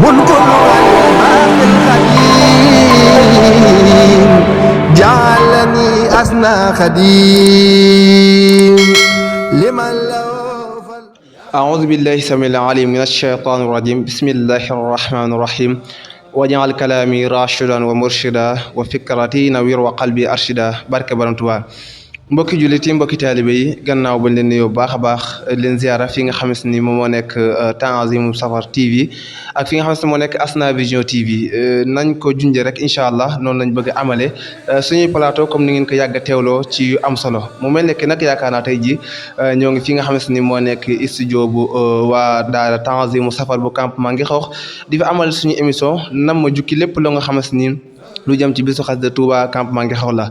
ملك الباقي القديم جعلني أسنى خديم لمن له أعوذ بالله السميع العليم من الشيطان الرجيم بسم الله الرحمن الرحيم واجعل كلامي راشدا ومرشدا وفكرتي نوير وقلبي أرشدا barke Borom Tuubaa mbokki jullit yi mbokki taalibe yi gannaaw bañ leen nuyoo bu baax a baax leen ziara fi nga xamante ni moom moo nekk Tanzimou Safar TV ak fi nga xamante ni moo nekk Asna Vision TV nañ ko junjee rek incha allah noonu lañ bëgg a amale suñuy plateau comme ni ngeen ko yàgg a teewloo ci am solo mu mel ne que nag yaakaar naa tey jii ñoo ngi fi nga xamante ni moo nekk studio bu waa daara Tanzimou Safar bu campement ngi xoox di fa amal suñu émission nam ma jukki lépp loo nga xamante ni lu jëm ci bisu xasida Touba campement ngi xaw la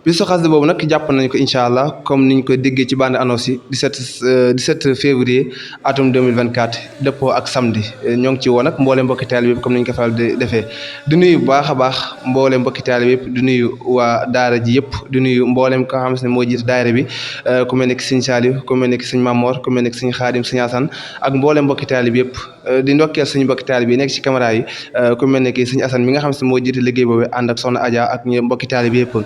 bisu xasida boobu nag jàpp nañ ko incha allah comme niñ ko déggee ci bande annonce yi 17 février atum 2024 dëppoo ak samedi ñoo ngi ci woo nag mboolem mbokki taalibe bi comme niñ ko faral di defee di nuyu bu baax a baax mboolem mbokki taalibe yëpp di nuyu waa daara ji yëpp di nuyu mboolem ko xam ne moo jiite daayira bi ku mel ne sëñ Saliou ku mel ne sëñ Mamor ku mel ne sëñ Xaadim sëñ Asan ak mboolem mbokki taalibe yëpp di ndokkeel suñu mbokki taalibe yi nekk ci caméra yi ku mel ne sëñ Asan mi nga xam ne moo jiite liggéey boobu ànd ak soxna Adja ak ñu mbokki taalibe yëpp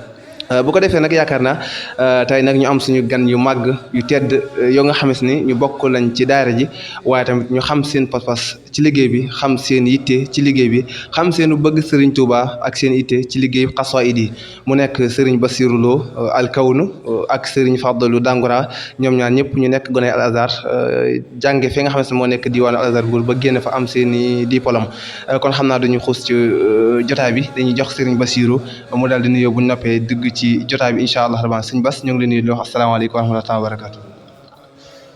bu ko defee nag yaakaar naa tey nag ñu am suñu gan yu màgg yu tedd yoo nga xamante ni ñu bokk lañ ci daara ji waaye tamit ñu xam seen pas-pas ci liggéey bi xam seen yitte ci liggéey bi xam seenu bëgg Serigne Touba ak seen yitte ci liggéey xasaayid yi mu nekk Serigne Bassirou Lo Alkawnu ak Serigne Fadlou Dangoura ñoom ñaar ñëpp ñu nekk gone Al Azhar jànge fi nga xamante ne moo nekk diwaanu Al Azhar Mbour ba génn fa am seen i diplôme kon xam naa dañuy xuus ci jotaay bi dañuy jox Serigne Bassirou mu daal di nuyoo bu noppee dugg ci jotaay bi incha allah rabaan sëñ Bass ñu ngi leen di wax asalaamaaleykum wa rahmatullahi wa barakatuh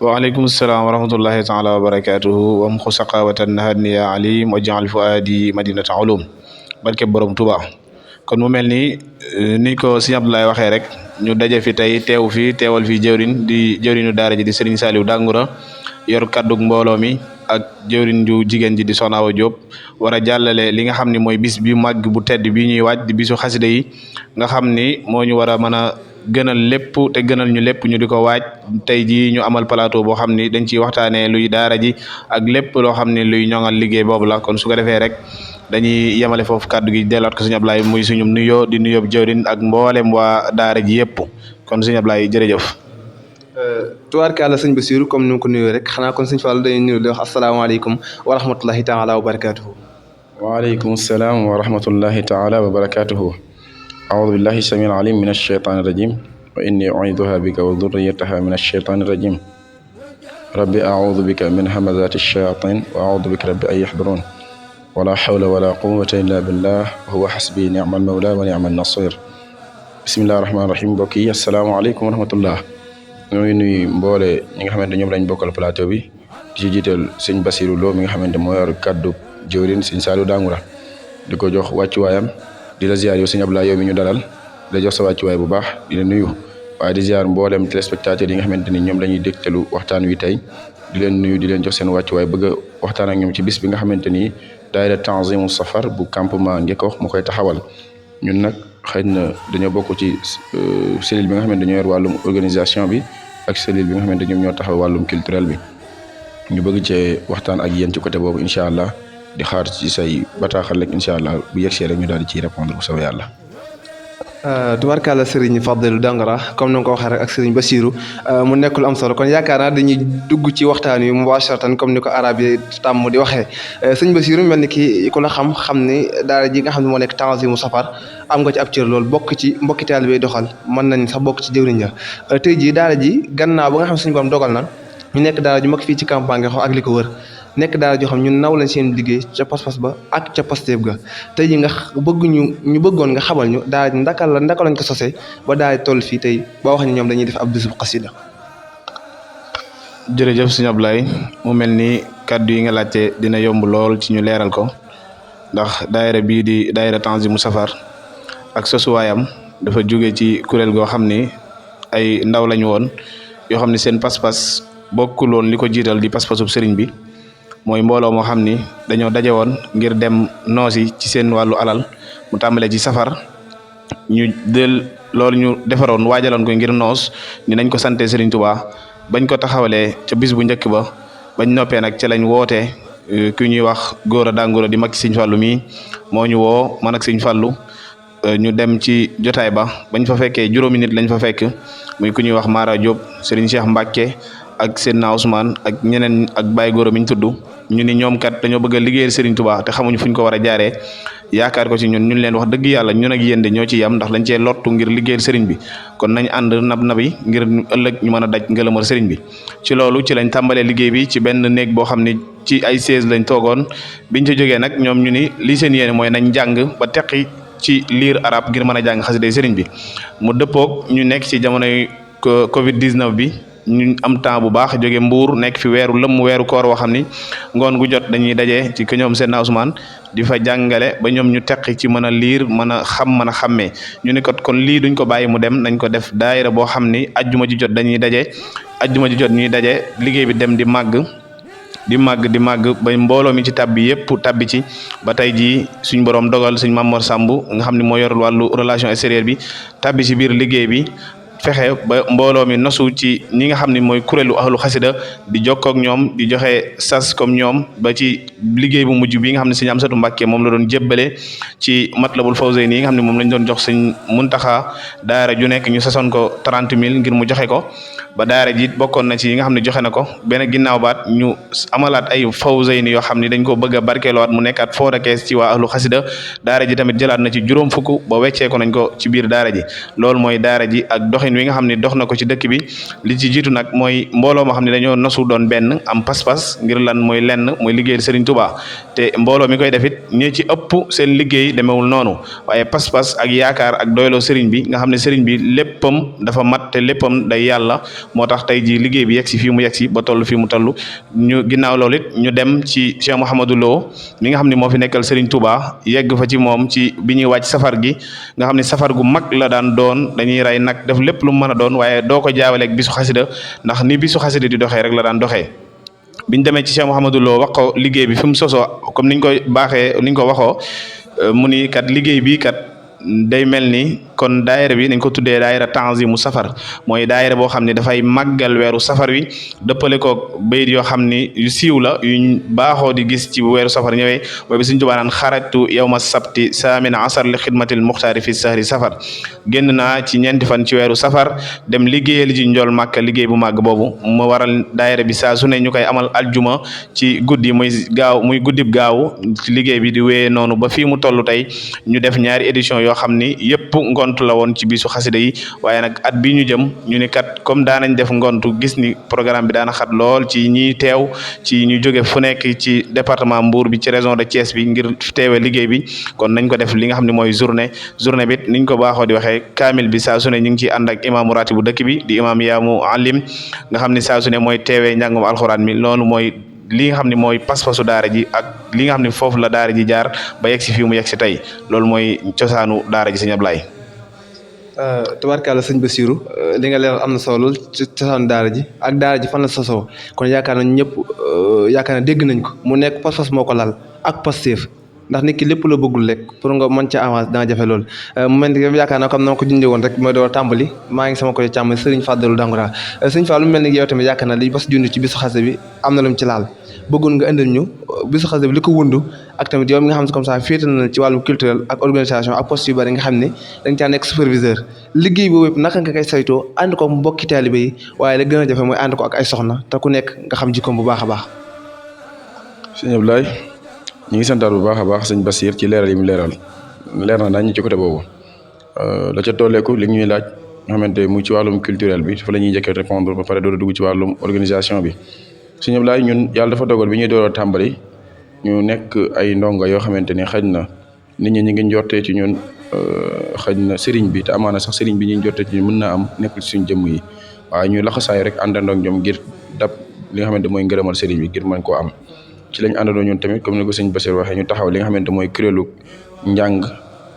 waaleykum salaam wa rahmatullahi taala wa barakatuhu wam xu saqawatan hadniya alim wa jaal fuadi madinata ulum barke borom Tuuba kon mu mel ni ko sëñ Abdoulaye waxee rek ñu daje fi tey teewal fi jëwrin di jëwrinu daara ji di Serigne Saliou Dangoura yor kaddug mbooloo mi ak jëwrin ju jigéen ji di Soxna Awa Diop war a jàllale li nga xam ni mooy bis bi màgg bu tedd bi ñuy waaj di bisu xasida yi nga xam ni moo ñu war a mën a gënal lépp te gënal ñu lépp ñu di ko waaj tey jii ñu amal plateau boo xam ni dañ ciy waxtaanee luy daara ji ak lépp loo xam ni luy ñoŋal liggéey boobu la kon su ko defee rek dañuy yemale foofu kàddu gi delluwaat ko sëñ Ablaye muy suñu nuyoo di nuyoo jëwrin ak mboolem waa daara ji yëpp kon sëñ Ablaye jërëjëf. tubaarkàlla sëñ Bassirou comme ni mu ko nuyoo rek xanaa kon sëñ Fall dañuy nuyu di wax asalaamaaleykum wa rahmatullahi taala wa barakatuhu. waaleykum salaam wa rahmatullahi taala wa barakatuhu. أعوذ بالله السميع العليم من الشيطان الرجيم وإني أعيذها بك وذريتها من الشيطان الرجيم ربي أعوذ بك من همزات الشياطين وأعوذ بك ربي أن يحضرون ولا حول ولا قوة إلا بالله وهو حسبي نعم المولى ونعم النصير بسم الله الرحمن الرحيم mbokk yi asalaamaaleykum wa rahmatullah ñoo ngi nuyu mboole ñi nga xamante ñoom lañ bokkal plateau bi di ci jiital sëñ Bassirou Lo mi nga xamante moo yor kaddu jëwrin sëñ Saliou Dangoura di ko jox wàccuwaayam di la ziar yow sëñ Abdoulaye yow mi ñu dalal di la jox sa wàccuwaay bu baax di la nuyu waaye di ziar mboolem téléspectateurs yi nga xamante ni ñoom la ñuy dégtalu waxtaan wi tey di leen nuyu di leen jox seen wàccuwaay bëgg a waxtaan ak ñoom ci bis bi nga xamante ni daayira Tanzimou Safar bu campement Ngeko mu koy taxawal ñun nag xëy na dañoo bokk ci cellule bi nga xamante dañoo yor wàllum organisation bi ak cellule bi nga xamante ñoom ñoo taxaw wàllum culturel bi ñu bëgg cee waxtaan ak yéen ci côté boobu incha allah di xaar ci say bataaxal rek incha allah bu yegsee rek ñu daal di ciy répondre bu soobee yàlla. tubaarkàlla Serigne Fadlou Dangoura comme ni nga ko waxee rek ak Serigne Bassirou mu nekk lu am solo kon yaakaar naa dañuy dugg ci waxtaan wi mubasharatan comme ni ko arab yi tàmm di waxee sëñ Bassirou mel ni ki ku la xam ni daara ji nga xam ne moo nekk Tanzimou Safar am nga ci ab cër loolu bokk ci mbokki taalibe doxal mën nañ sax bokk ci jëwriñ ja tey jii daara ji gannaaw ba nga xam ne suñu borom dogal na ñu nekk daara ju mag fii ci campement Ngeko ak li ko wër nekk daara joo xam ñun naw lañ seen liggéey ca pas-pas ba ak ca pasteef ga tey ji nga ñu bëggoon nga xamal ñu daara ji ndaka lañ ko sosee ba daara ji toll fii tey ba wax ni ñoom dañuy def ab bisub xasida. jërëjëf sëñ Ablaye mu mel ni kàddu yi nga laajte dina yomb lool ci ñu leeral ko ndax daayira bii di daayira Tanzimou Safar ak sosuwaayam dafa jóge ci kuréel goo xam ni ay ndaw lañu woon yoo xam ni seen pas-pas bokkul woon li ko jiital di pas-pasub sëriñ bi mooy mbooloo moo xam ni dañoo daje woon ngir dem noosi ci seen wàllu alal mu tàmbalee ci safar ñu del loolu ñu defaroon waajaloon ko ngir noos ni nañ ko sante Serigne Touba bañ ko taxawalee ca bis bu njëkk ba bañ noppee nag ca lañ wootee ku ñuy wax Góora Dangura di mag Sëñ Fallu mi moo ñu woo man ak Sëñ Fallu ñu dem ci jotaay ba bañ fa fekkee juróomi nit lañ fa fekk muy ku ñuy wax Mara Diop Serigne Cheikh Mbacke ak Seydina Ousmane ak ñeneen ak Baye Goro mi ñu tudd ñu ni ñoom kat dañoo bëgg a liggéeyal Serigne Touba te xamuñu fuñ ko war a jaaree yaakaar ko ci ñun leen wax dëgg yàlla ñun ak yéen de ñoo ci yam ndax lañ cee lottu ngir liggéeyal Serigne bi kon nañ ànd nabi ngir ëllëg ñu mën a daj ngërëmal Serigne bi. ci loolu ci lañ tàmbalee liggéey bi ci benn néeg boo xam ne ci ay siège lañ toogoon biñ ci jógee nag ñoom ñu ni li seen yéene mooy nañ jàng ba teqi ci liir arab ngir mën a jàng xasida Serigne bi mu dëppoog ñu nekk ci jamonoy Covid 19 bi. ñu am temps bu baax jóge Mbuur nekk fi weeru koor woo xam ni ngoon gu jot dañuy daje ci ko ñoom Seydina Ousmane di fa jàngale ba ñoom ñu teqi ci mën a liir mën a xàmmee ñu ni kon lii duñ ko bàyyi mu dem nañ ko def daayira boo xam ni ajjuma ji jot dañuy daje ajjuma ji jot ñuy daje liggéey bi dem di màgg ba mbooloo mi ci tabbi yëpp tabbi ci ba tey jii suñ borom dogal suñ Mamor Samb nga xam ne moo yorul wàllu relation extérieure bi tabbi ci biir liggéey bi fexe ba mbooloo mi nosu ci ñi nga xam ne mooy kuréelu ahlu xasida di jokkoo ak ñoom di joxe sas comme ñoom ba ci liggéey bu mujj bi nga xam ne sëñ Amsatu Mbàkke moom la doon jébbale ci Matlabul Fawzayni yi nga xam ne moom lañ doon jox sëñ Muntaxa daara ju nekk ñu sasoon ko 30 000 ngir mu joxe ko ba daara ji bokkoon na ci yi nga xam ne joxe na ko benn ginnaaw baat ñu amalaat ay Fawzayni yoo xam ne dañ ko bëgg a barkeelowaat mu nekkaat foo kees ci waa ahlu xasida daara ji tamit jëlaat na ci juróom fukk ba weccee ko nañ ko ci biir daara ji loolu mooy daara ji ak doxin wi nga xam ne dox na ko ci dëkk bi li ci jiitu nag mooy mbooloo moo xam ne dañoo nosu doon benn am pas-pas ngir lan mooy lenn mooy liggéeyal Serigne Touba te mbooloo mi koy defit ñi ci ëpp seen liggéey demewul noonu waaye pas-pas ak yaakaar ak doyloo Serigne bi nga xam ne Serigne bi léppam dafa mat te léppam day yàlla moo tax tey jii liggéey bi yegg si fii mu yegg si ba toll fii mu toll ñu ginnaaw loolu it ñu dem ci Cheikh Mouhamadou Lo mi nga xam ne moo fi nekkal Serigne Touba yegg fa ci moom ci bi ñuy wàcc safar gi nga xam ne safar gu mag la daan doon dañuy rey nag def lépp lu mën a doon waaye doo ko jaawaleeg bisu xasida ndax ni bisu xasida di doxee rek la daan doxee biñ demee ci Cheikh Mouhamadou Lo wax ko liggéey bi fi mu sosoo comme niñ koy baaxee niñ ko waxoo mu ni kat liggéey bi kat day mel ni kon daayira bi nañ ko tuddee daayira tanzimu safar mooy daayira boo xam ne dafay màggal weeru safar wi dëppale ko bayit yoo xam ni yu siiw la yuñ baaxoo di gis ci weeru safar ñëwee mooy bi Sëriñ Tuubaa naan xarajtu yawma sabti saamin asar li xidmatil muxtaari fi sahri safar génn naa ci ñeenti fan ci weeru safar dem liggéeyal ji njool màkka liggéey bu màgg boobu mu waral daayira bi saa su ne ñu koy amal aljuma ci guddi muy guddib gaaw ci liggéey bi di wéyee noonu ba fii mu toll tey ñu def ñaari édition yoo xam ni yëpp ngont la woon ci bisu xasida yi waaye nag at bi ñu jëm ñu ni kat comme daanañ def ngontu gis ni programme bi daana xat lool ci ñiy teew ci ñu jóge fu nekk ci département Mbour bi ci région de Thiès bi ngir teewe liggéey bi kon nañ ko def li nga xam ne mooy journée bi niñ ko baaxoo di waxee kaamil bi saa su ne ñu ngi ciy ànd ak imaamu ratib bu dëkk bi di imaam yaamu alim nga xam ne saa su ne mooy teewee njàngum alxuraan mi loolu mooy li nga xam ne mooy pas-pasu daara ji ak li nga xam ne foofu la daara ji jaar ba yegg si fii mu yegg si tey loolu mooy cosaanu daara ji sëñ Ablaye. Tubaarkàlla sëñ Bassirou li nga leeral am na solo ci cosaanu daara ji ak daara ji fan la sosoo kon yaakaar nañ ñëpp yaakaar na dégg nañ ko mu nekk pas-pas moo ko lal ak Pastef ndax nit ki lépp la bëggul rek pour nga mën ca avance dana jafe loolu mu mel ni yaakaar naa comme na ma ko junjee woon rek mooy door tàmbali maa ngi sama koy càmm Serigne Fadilou Dangoura Serigne Fallou mu mel ni yow tamit yaakaar naa li bas junj ci bisu xase bi am na lu mu ci laal bëggoon nga indil ñu bisu xase bi li ko wundu ak tamit yow mi nga xam ne comme ça féete na ci wàllum culturel ak organisation ak poste yu bari nga xam ne dañ caa nekk superviseur liggéey boobu yëpp naka nga koy saytoo ànd ko mbokki taalibe yi waaye la gën a jafe mooy ànd ko ak ay soxna te ku nekk nga xam jikkoom bu baax a baax. sëñ Ablaye ñu ngi santaat bu baax a baax sëñ Bassir ci leeral yi mu leeral leer na dañ ci côté boobu la ca tolleeku li ñuy laaj nga xamante mu ci wàllum culturel bi fa la ñuy njëkkee répondre ba pare door a dugg ci wàllum organisation bi sëñ Ablaye ñun yàlla dafa dogal bi ñuy door a tàmbali ñu nekk ay ndongo yoo xamante ni xëj na nit ñi ñu ngi njortee ci ñun xëj na sëriñ bi te amaana sax sëriñ bi ñuy njortee ci ñun mën naa am nekkul ci suñ jëmm yi waaye ñu laxasaay rek àndandoo ak ñoom ngir dab li nga xamante mooy ngërëmal sëriñ bi ngir mën koo am ci lañ àndandoo ñun tamit comme ni ko sëñ Bassir waxee ñu taxaw li nga xamante mooy kuréelu njàng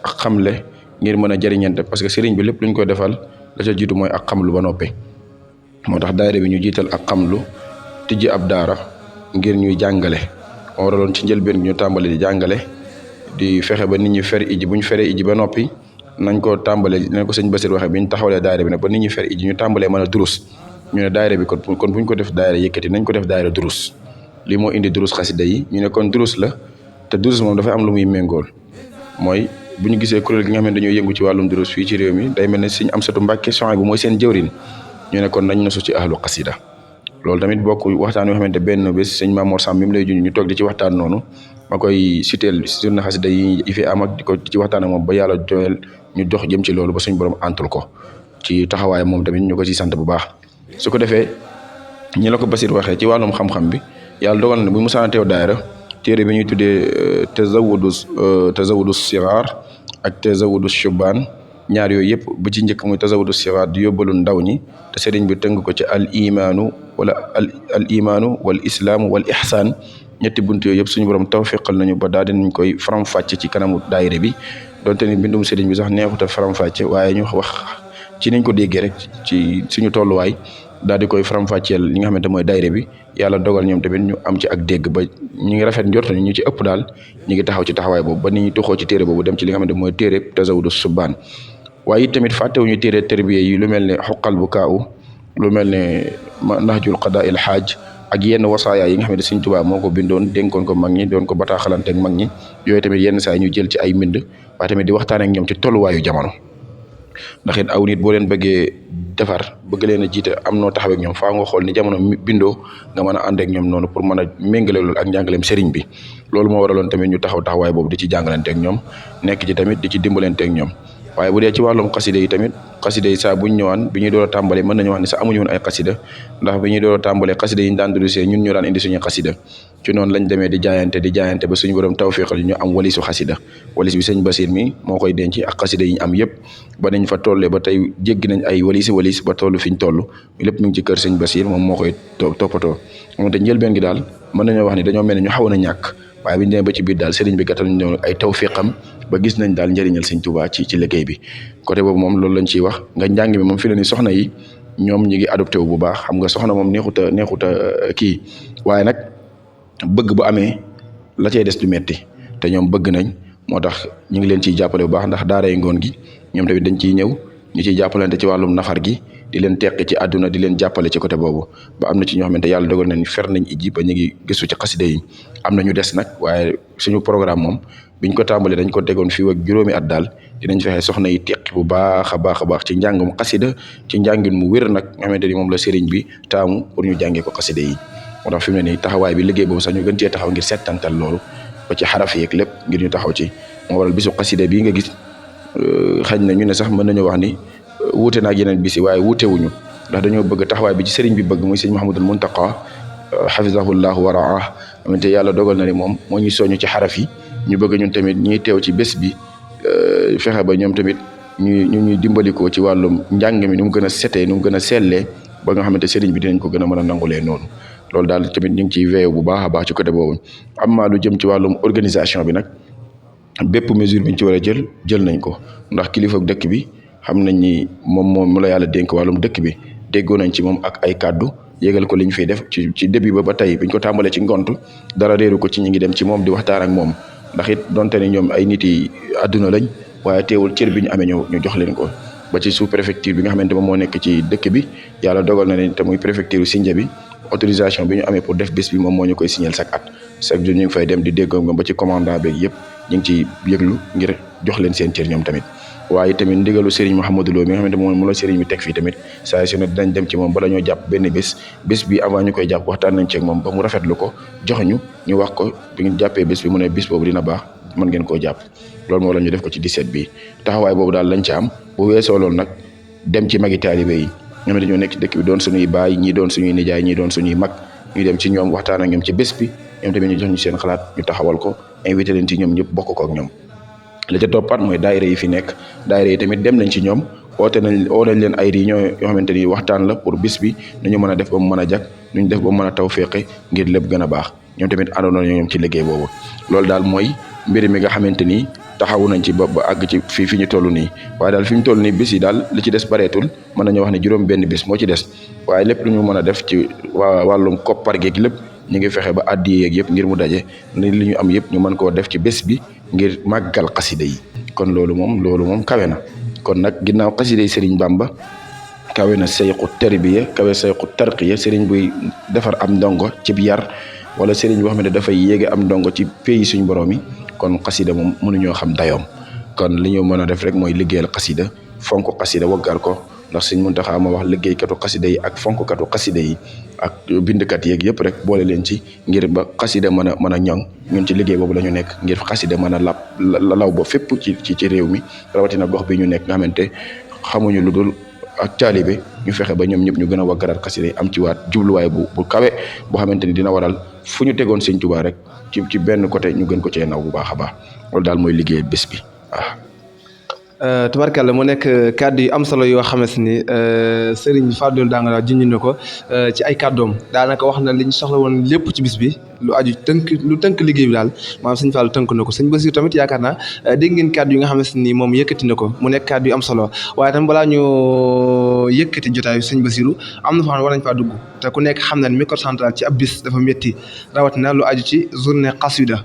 ak xamle ngir mën a jëriñante parce que sëriñ bi lépp luñ koy defal la ca jiitu mooy ak xamlu ba noppi moo tax daayira bi ñu jiital ak xamlu tijji ab daara ngir ñuy jàngale moo waraloon ci njëlbeen ñu tàmbale di jàngale di fexe ba nit ñi fer iji bu ñu feree iji ba noppi nañ ko tàmbale nañ ko sëñ Bassir waxee bi ñu taxawalee daayira bi nag ba nit ñi fer iji ñu tàmbalee mën a durus ñu ne daayira bi kon buñ ko def daayira yëkkati nañ ko def daayira durus lii moo indi durus xasida yi ñu ne kon durus la te durus moom dafay am lu muy méngool mooy bu ñu gisee kuréel gi nga xam ne dañoo yëngu ci wàllum durus fii ci réew mi day mel ne Sëñ Amsatu Mbàkke Souhaïbou bu mooy seen jëwrin ñu ne kon nañ nasu ci ahlu xasida loolu tamit bokk waxtaan yoo xamante benn bés sëñ Mamour Samb bi mu lay junj ñu toog di ci waxtaan noonu ma koy siteel journée xasida yi fi am ak di ko ci waxtaan ak moom ba yàlla doyal ñu dox jëm ci loolu ba suñ borom antul ko ci taxawaay moom tamit ñu ko ci sant bu baax su ko defee ñi la ko Basir waxee ci wàllum xam-xam bi yàlla dogal na bu musaana teew daayira téere bi ñuy tuddee tazawudu sigaar ak tazawudu shubaan ñaar yooyu yëpp bu ci njëkk muy tazawudu sigaar di yóbbalu ndaw ñi te sëriñ bi tënk ko ci al imaanu wal islaamu wal ihsaan ñetti bunt yooyu yëpp suñu borom tawfiqal nañu ba daal dinañ koy faram-fàcce ci kanamu daayira bi donte ni bindum sëriñ bi sax neexut a faram-fàcce waaye ñu wax ci niñ ko déggee rek ci suñu tolluwaay daal di koy faram-fàcceel li nga xamante mooy daayira bi yàlla dogal ñoom tamit ñu am ci ak dégg ba ñi ngi rafet njort ñu ci ëpp daal ñi ngi taxaw ci taxawaay boobu ba ni ñu toxoo ci téere boobu dem ci li nga xamante mooy téere tazawudu subaan waaye it tamit fàttewuñu téere terbiye yi lu mel ne xoqal bu kaaw lu mel ne nahjul qadaa il xaaj ak yenn wasaaya yi nga xam ne Sëriñ Tuubaa moo ko bindoon dénkoon ko mag ñi doon ko bataaxalante ak mag ñi yooyu tamit yenn saa yi ñu jël ci ay mbind waaye tamit di waxtaan ak ñoom ci tolluwaayu jamono ndax it aw nit boo leen bëggee defar bëgg leen a jiite am noo taxaw ak ñoom faa nga xool ni jamono bindoo nga mën a ànd ak ñoom noonu pour mën a méngale loolu ak njàngaleem sëriñ bi loolu moo waraloon tamit ñu taxawaay boobu di ci jàngalante ak ñoom nekk ci tamit di ci dimbalante ak ñoom waaye bu dee ci wàllum xasida yi tamit xasida yi saa buñ ñëwaan bi ñuy door a tàmbale mën nañu wax ni sax amuñu woon ay xasida ndax bi ñuy door a tàmbale xasida yi ñu daan dudusee ñun ñoo daan indi suñu xasida ci noonu lañ demee di jaayante ba suñu borom tawfiqal ñu am walisu xasida walis bi sëñ Basir mi moo koy denc ak xasida yi ñu am yëpp ba nañ fa tollee ba tey jéggi nañ ay walis ba toll fi ñu toll lépp mu ngi ci kër sëñ Basir moom moo koy toppatoo moom te njëlbeen gi daal mën nañoo wax ni dañoo mel ne ñu xawoon a ñàkk waaye biñu demee ba ci biir daal sëriñ bi gàttal ñu ay tawfiqam ba gis nañ daal njëriñal Sëriñ Tuubaa ci liggéey bi côté boobu moom loolu lañ ciy wax nga njàng mi moom fi la ni soxna yi ñoom ñi ngi adopté wu bu baax xam nga soxna moom neexuta kii waaye nag bëgg bu amee la cay des du metti te ñoom bëgg nañ moo tax ñu ngi leen ciy jàppale bu baax ndax daaray ngoon gi ñoom tamit dañ ciy ñëw ñu ciy jàppalante ci wàllum nafar gi di leen teqi ci àdduna di leen jàppale ci côté boobu ba am na ci ñoo xamante yàlla dogal nañ fer nañ ijji ba ñu ngi gëstu ci xaside yi am na ñu des nag waaye suñu programme moom biñ ko tàmbalee dañ ko tegoon fii ak juróomi at daal dinañ fexe soxna yi teqi bu baax a baax ci njàngum xasida ci njàngin mu wér nag nga xamante ni moom la sëriñ bi taamu pour ñu jàngee ko xaside yi moo tax fi mu ne nii taxawaay bi liggéey boobu sax ñu gën cee taxaw ngir settantal loolu ba ci xaraf yeeg lépp ngir ñu taxaw ci moo waral bisu xaside bii nga gis xañ na ñu ne sax mën nañoo wax ni wuute na ak yeneen bisi waaye wuute wuñu ndax dañoo bëgg taxawaay bi ci sëriñ bi bëgg muy sëriñ Mouhamadul Muntaqa xafisahullahu wa raah xamante yàlla dogal na ni moom moo ñuy soñu ci xaraf yi ñu bëgg ñun tamit ñuy teew ci bés bi fexe ba ñoom tamit ñuy dimbalikoo ci wàllum njàng mi nu mu gën a setee nu mu gën a sellee ba nga xamante sëriñ bi dinañ ko gën a mën a nangulee noonu loolu daal tamit ñu ngi ciy veillé bu baax a baax ci côté boobu am maa lu jëm ci wàllum organisation bi nag bépp mesure bi ñu ci war a jël nañ ko ndax kilifa dëkk bi xam nañ ni moom la yàlla dénk wàllum dëkk bi déggoo nañ ci moom ak ay kàddu yégal ko li ñu fiy def ci début ba tey biñ ko tàmbalee ci ngont dara réeru ko ci ñi ngi dem ci moom di waxtaan ak moom ndax it donte ni ñoom ay nit yi àdduna lañ waaye teewul cër bi ñu amee ñu jox leen ko ba ci sous préfecture bi nga xamante moom moo nekk ci dëkk bi yàlla dogal na ne te muy préfecture Sindia bi autorisation bi ñu amee pour def bés bi moom moo ñu koy signal chaque at chaque jour ñu ngi fay dem di déggoo ba ci commandant beeg yëpp ñu ngi ci yëglu ngir jox leen seen cër ñoom tamit waaye tamit ndigalu Serigne Mouhamadou Lo mi nga xamante moom la Serigne bi teg fii tamit saa su ne dinañ dem ci moom bala ñoo jàpp benn bés bi avant ñu koy jàpp waxtaan nañ ci ak moom ba mu rafetlu ko jox ñu wax ko bi ñu jàppee bés bi mu ne bés boobu dina baax mën ngeen koo jàpp loolu moo la ñu def ko ci 17 bi taxawaay boobu daal lañ ci am bu weesoo loolu nag dem ci magi taalibe yi ñoom dañoo nekk ci dëkk bi doon suñuy baay ñii doon suñuy nijaay ñii doon suñuy mag ñu dem ci ñoom waxtaan ak ñoom ci bés bi ñoom tamit ñu jox ñu seen xalaat ñu taxawal ko invité leen ci ñoom ñëpp bokk ko ak ñoom la ca toppaat mooy daayira yi fi nekk daayira yi tamit dem nañ ci ñoom oo nañ leen ay réunion yoo xamante ni waxtaan la pour bis bi nu ñu mën a def ba mu mën a jag nu ñu def ba mu mën a tawféqe ngir lépp gën a baax ñoom tamit àndoon nañu ñoom ci liggéey boobu loolu daal mooy mbir mi nga xamante ni taxawu nañ ci ba àgg ci fi ñu toll nii waaye daal fi ñu toll nii bis yi daal li ci des bareetul mën nañoo wax ne juróom benn bis moo ci des waaye lépp lu ñu mën a def ci wàllum koppar geeg lépp ñu ngi fexe ba addi yeeg yëpp ngir mu daje ni li ñu am yëpp ñu mën koo def ci bés bi ngir màggal xasida yi kon loolu moom kawe na kon nag ginnaaw xasida yi Serigne Bamba kawe na sayqu tarbiya kawe sayqu tarqiya Serigne buy defar am ndongo ci yar wala sëriñ boo xam ne dafay yéege am ndongo ci pays suñu borom yi kon xasida moom mënuñoo xam dayoom kon li ñu mën a def rek mooy liggéeyal xasida fonk xasida waggar ko ndax Sëriñ Muntaxa moo wax liggéeykatu xasida yi ak fonkkatu xasida yi ak bindkat yeeg yëpp rek boole leen ci ngir ba xasida mën a ñoŋ ñun ci liggéey boobu la ñu nekk ngir xasida mën a law ba fépp ci réew mi rawatina gox bi ñu nekk nga xamante xamuñu lu dul ak taalibe ñu fexe ba ñoom ñëpp ñu gën a waggaraat xasida yi am ci waat jubluwaay bu kawe boo xamante ni dina waral fu ñu tegoon Sëriñ Tuubaa rek ci benn côté ñu gën ko cee naw bu baax a baax loolu daal mooy liggéey bés bi waaw. tubarkalla mu nekk kàddu yu am solo yoo xamante ni Serigne Fadilou Dangana junj na ko ci ay kàddoom daanaka wax na li ñu soxla woon lépp ci bis bi lu aju tënk liggéey bi daal maanaam Serigne Fallou tënk na ko Serigne Bassirou tamit yaakaar naa dégg ngeen kàddu yi nga xamante ni moom yëkkati na ko mu nekk kàddu yu am solo waaye tam balaa ñu yëkkati jotaayu Serigne Bassirou am na foo xam ne war nañ faa dugg te ku nekk xam na ne micro central ci ab bis dafa métti rawatina lu aju ci journée xasida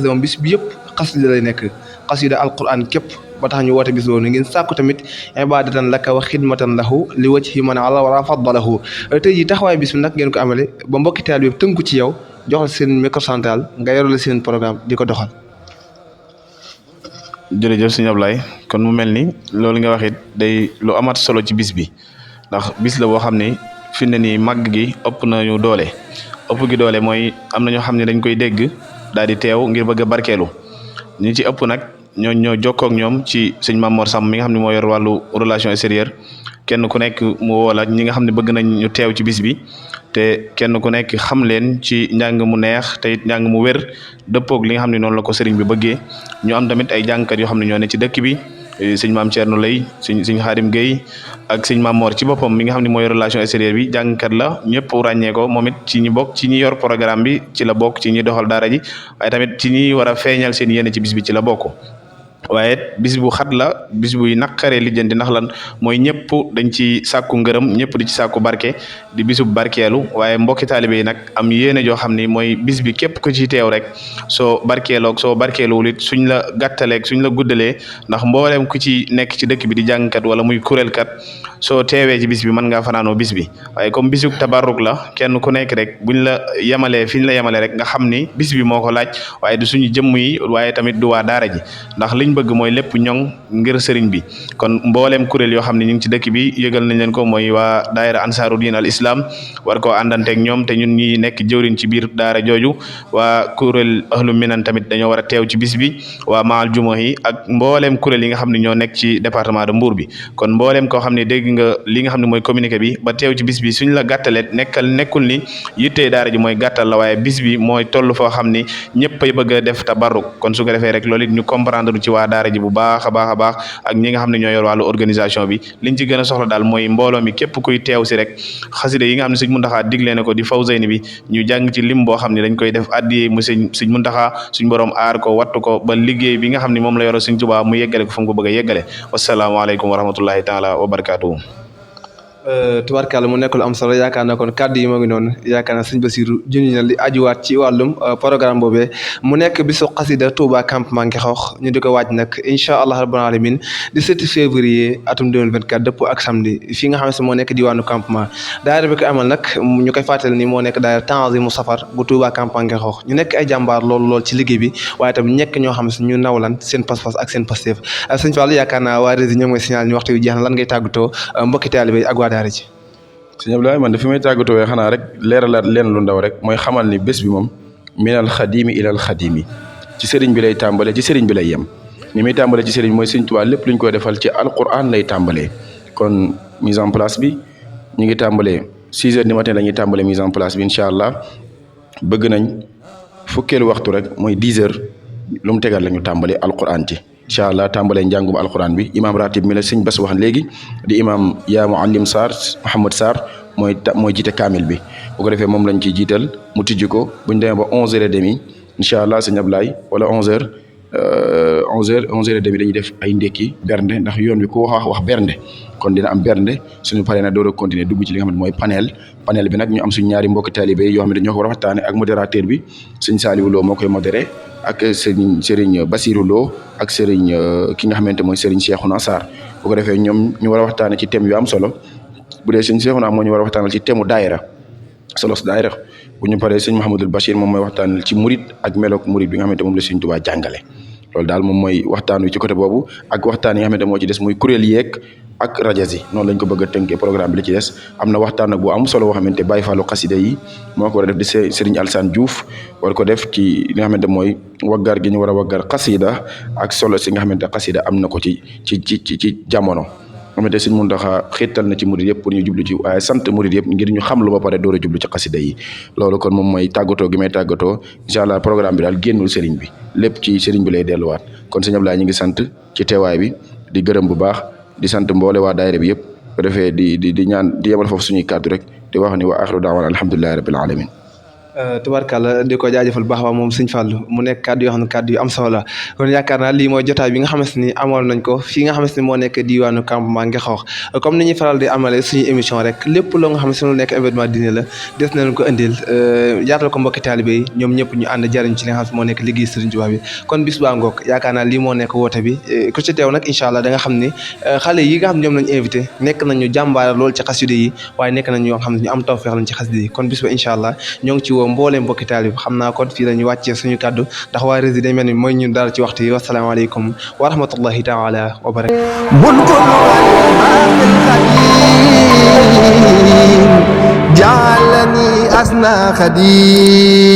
moom bis bi yëpp xasida lay nekk xasida alquran képp ba tax ñu woote bis boobu ngeen sàkku tamit ibadatan laka wa xidmatan lahu li wajhi man ala wala faddalahu tey jii taxawaay bis bi nag ngeen ko amale ba mbokki taal bi tënku ci yow joxal seen micro central nga yorale seen programme di ko doxal. jërëjëf sëñ Ablaye kon mu mel ni loolu nga wax it day lu amat solo ci bis bi ndax bis la boo xam ne fi ne nii màgg gi ëpp nañu doole mooy am na ñoo xam ne dañ koy dégg daal di teew ngir bëgg a barkeelu ñi ci ëpp nag ñoo jokkoo ak ñoom ci sëñ Mamor Samb mi nga xam ne moo yor wàllu relation extérieure kenn ku nekk mu woola ñi nga xam ne bëgg nañ ñu teew ci bis bi te kenn ku nekk xam leen ci njàng mu neex te it njàng mu wér dëppoog li nga xam ne noonu la ko sëriñ bi bëggee ñu am tamit ay jàngkat yoo xam ne ñoo ne ci dëkk bi sëñ Maam Thierno Lay sëñ Xaadim Gueye ak sëñ Mamor ci boppam mi nga xam ne mooy relation extérieure bi jàngkat la ñëpp ràññee ko moom it ci ñi bokk ci ñi yor programme bi ci la bokk ci ñi doxal daara ji waaye tamit ci ñi war a feeñal seen yéene ci bis bi ci la bokk waaye bis bu xat la bis buy naqaree lijjanti ndax lan mooy ñëpp dañ ci sàkku ngërëm ñëpp di ci sàkku barke di bisub barkeelu waaye mbokki taalibe yi nag am yéene joo xam ni mooy bis bi képp ku ci teew rek soo barkeeloog soo barkeeluwul it suñ la gàttaleeg suñ la guddalee ndax mbooleem ku ci nekk ci dëkk bi di jàngkat wala muy kuréelkat soo teewee ci bis bi mën ngaa fanaanoo bis bi waaye comme bisub tabarruk la kenn ku nekk rek buñ la yemalee fiñ la yemalee rek nga xam ni bis bi moo ko laaj waaye du suñu jëmm yi waaye tamit du waa daara ji ndax liñ bëgg mooy lépp ñoŋ ngir sëriñ bi kon mbooleem kuréel yoo xam ne ñu ngi ci dëkk bi yëgal nañ leen ko mooy waa daayira ansaaru diin al islam war koo àndanteeg ñoom te ñun ñi nekk jëwriñ ci biir daara jooju waa kuréel ahlu minan tamit dañoo war a teew ci bis bi waa maal juma yi ak mbooleem kuréel yi nga xam ne ñoo nekk ci département de Mbour bi kon mbooleem koo xam ne dégg nga li nga xam ne mooy communiqué bi ba teew ci bis bi suñ la gàttalee nekkul ni yittee daara ji mooy gàttal la waaye bis bi mooy toll foo xam ni ñëpp ay bëgg a def tabarruk kon su ko defee rek loolu it ñu comprendre ci waa daara ji bu baax a baax ak ñi nga xam ne ñoo yor wàllu organisation bi liñ ci gën a soxla daal mooy mbooloo mi képp kuy teew si rek xasida yi nga xam ne Sëñ Muntaxa diglee na ko di Fawzayni bi ñu jàng ci lim boo xam ne dañ koy def addiyee mu Sëñ Muntaxa suñ borom aar ko wattu ko ba liggéey bi nga xam ne moom la yoro Sëñ Tuubaa mu yeggale ko fu mu ko bëgg a yeggale wasalaamaaleykum wa rahmatullahi taala wa barakatuhu tubarkàlla mu nekk lu am solo yaakaar naa kon kàddu yi moo ngi noonu yaakaar naa sëñ Bassirou junj na li ajuwaat ci wàllum programme boobee mu nekk bisu xasida Touba campement Ngexoox ñu di ko waaj nag incha allah rabbul alamin 17 février atum 2024 dëpp ak samedi fii nga xam ne moo nekk diwaanu campement daayira bi ko amal nag ñu koy fàttali ni moo nekk daayira Tanzimu Safar bu Touba campement Ngexoox ñu nekk ay jàmbaar lool ci liggéey bi waaye tam ñekk ñoo xam ne ñu nawlan seen pas-pas ak seen pasteef sëñ Fallou yaakaar naa waa Rési ñoom mooy signal ñu waxtu yu jeex na lan ngay tàggatoo mbokki taalibe ak waa daara ji. sëñ Abdoulaye man dafi may tàggatoo xanaa rek leeralaat leen lu ndaw rek mooy xamal ni bés bi moom minal xadimi ilal xadimi ci sëriñ bi lay tàmbalee ci sëriñ bi lay yem ni muy tàmbalee ci sëriñ mooy Sëriñ Tuubaa lépp lu ñu koy defal ci alquran lay tàmbalee kon mise en place bi ñu ngi tàmbalee 6 heures du matin la ñuy tàmbalee mise en place bi incha allah bëgg nañ fukkeelu waxtu rek mooy 10 heures lu mu tegal la ñu tàmbalee alquran ci incha allah tàmbalee njàngum alquran bi imam ratib mi la sëñ Bass wax léegi di imam yaa muallim Sarr Mouhamed Sarr mooy jiite kaamil bi bu ko defee moom lañ ciy jiital mu tijji ko bu ñu demee ba 11h30 incha allah sëñ Ablaye wala 11h 11h dañuy def ay ndekki bernde ndax yoon wi ku wax bernde kon dina am bernde suñu paree na door a continuer dugg ci li nga xam ne mooy panel bi nag ñu am suñu ñaari mbokki talibé yoo xam ne ñoo ko war a waxtaane ak modérateur bi sëñ Saliou Lo moo koy modéré ak Serigne Bassirou Lo ak Serigne ki nga xamante mooy Serigne Cheikhouna Sarr bu ko defee ñoom ñu war a waxtaane ci thème yu am solo bu dee Serigne Cheikhouna moo ñu war a waxtaanal ci thème mu daayira solos daayira bu ñu paree sëñ Mouhamadul Bachir moom mooy waxtaan ci murid ak meloog murid bi nga xamante moom la Sëñ Tuubaa jàngale loolu daal moom mooy waxtaan wi ci côté boobu ak waxtaan yi nga xamante moo ci des muy kuréel yeeg ak rajas yi noonu lañ ko bëgg a tënkee programme bi li ci des am na waxtaan nag bu am solo boo xamante Baye Fallou xasida yi moo ko war a def di Serigne Alsane Diouf war ko def ci li nga xamante mooy waggar gi ñu war a waggar xasida ak solo si nga xamante xasida am na ko ci jamono xamante Sëñ Muntaxa xiital na ci murid yëpp pour ñu jublu ci waaye sant murid yëpp ngir ñu xam lu ba pare door a jublu ci xasida yi loolu kon moom mooy tàggatoo gi may tàggatoo incha allah programme bi daal génnul sëriñ bi lépp ci sëriñ bi lay delluwaat kon sëñ Ablaye ñu ngi sant ci teewaay bi di gërëm bu baax di sant mboole waa daayira bi yëpp ko defee di ñaan di yemal foofu suñuy kàddu rek di wax ni wa axiru daawana alhamdulillahi rabbil alamin tubarkàlla di ko jaajëfal baax waa moom Sëñ Fallu mu nekk kàddu yoo xam ne kàddu yu am solo la kon yaakaar naa lii mooy jotaay bi nga xamante ni amoon nañ ko fii nga xamante ni moo nekk diwaanu campement Ngexoox comme ni ñuy faral di amale suñu émission rek lépp loo nga xam ne lu nekk événement dîner la des nañ ko indil yaatal ko mbokki taalibe yi ñoom ñëpp ñu ànd jariñ ci li nga xam ne moo nekk liggéey Sëriñ Tuubaa bi kon bis baa ngoog yaakaar naa lii moo nekk woote bi ku ci teew nag incha allah da nga xam ni xale yi nga xam ne ñoom lañ invité nekk nañu jàmbaar loolu ci xasida yi waaye nekk nañ ñoo xam ne ñu am tawfeex lañ ci xasida yi kon bis ba incha allah ñoo ngi ci woo mbooleem mbokki taalibe xam naa kon fii la ñu wàccee suñu kàddu ndax waa rési dañ mel ni mooy ñun daal ci waxtu yi wasalaamaaleykum wa rahmatullahi taala wa barakatuh جعلني أسنى خديم